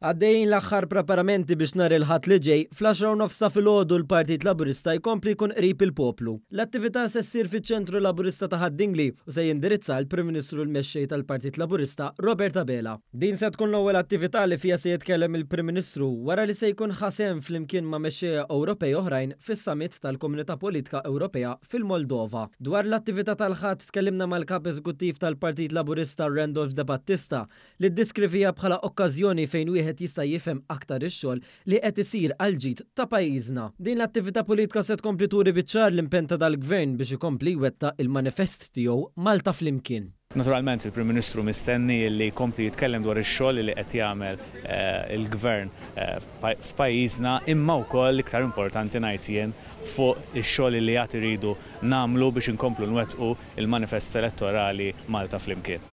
Għaddejjin l-aħħar preparamenti biex nhar il-Ħadd li ġej, fl-10:30 ta' filgħodu l-Partit Laburista jkompli jkun qrib il-poplu. L-attività se ssir fiċ-Ċentru Laburista ta' Ħad-Dingli u se jindirizza l-Prim Ministru l-Mexxej tal-Partit Laburista Robert Abela. Din se tkun l-ewwel attività li fiha se jitkellem il-Prim Ministru wara li se jkun ħa sehem flimkien ma' mexxejja Ewropej oħrajn fis-Summit tal-Komunità Politika Ewropea fil-Moldova. Dwar l-attività tal-Ħadd tkellimna mal-Kap Eżekuttiv tal-Partit Laburista Randolph De Battista li ddeskrivieha bħala okkażjoni fejn wieħed jista' jifhem aktar ix-xogħol li qed isir għall-ġid ta' pajjiżna. Din l-attività politika se tkompli turi biċ-ċar l-impenn ta' dal-Gvern biex ikompli jwettaq il-manifest tiegħu Malta Flimkien. Naturalment il-Prim Ministru mistenni li jkompli jitkellem dwar ix-xogħol li qed jagħmel il-Gvern f'pajjiżna imma wkoll iktar importanti ngħid jien fuq ix-xogħol li għad iridu nagħmlu biex inkomplu nwettqu l-manifest elettorali Malta Flimkien.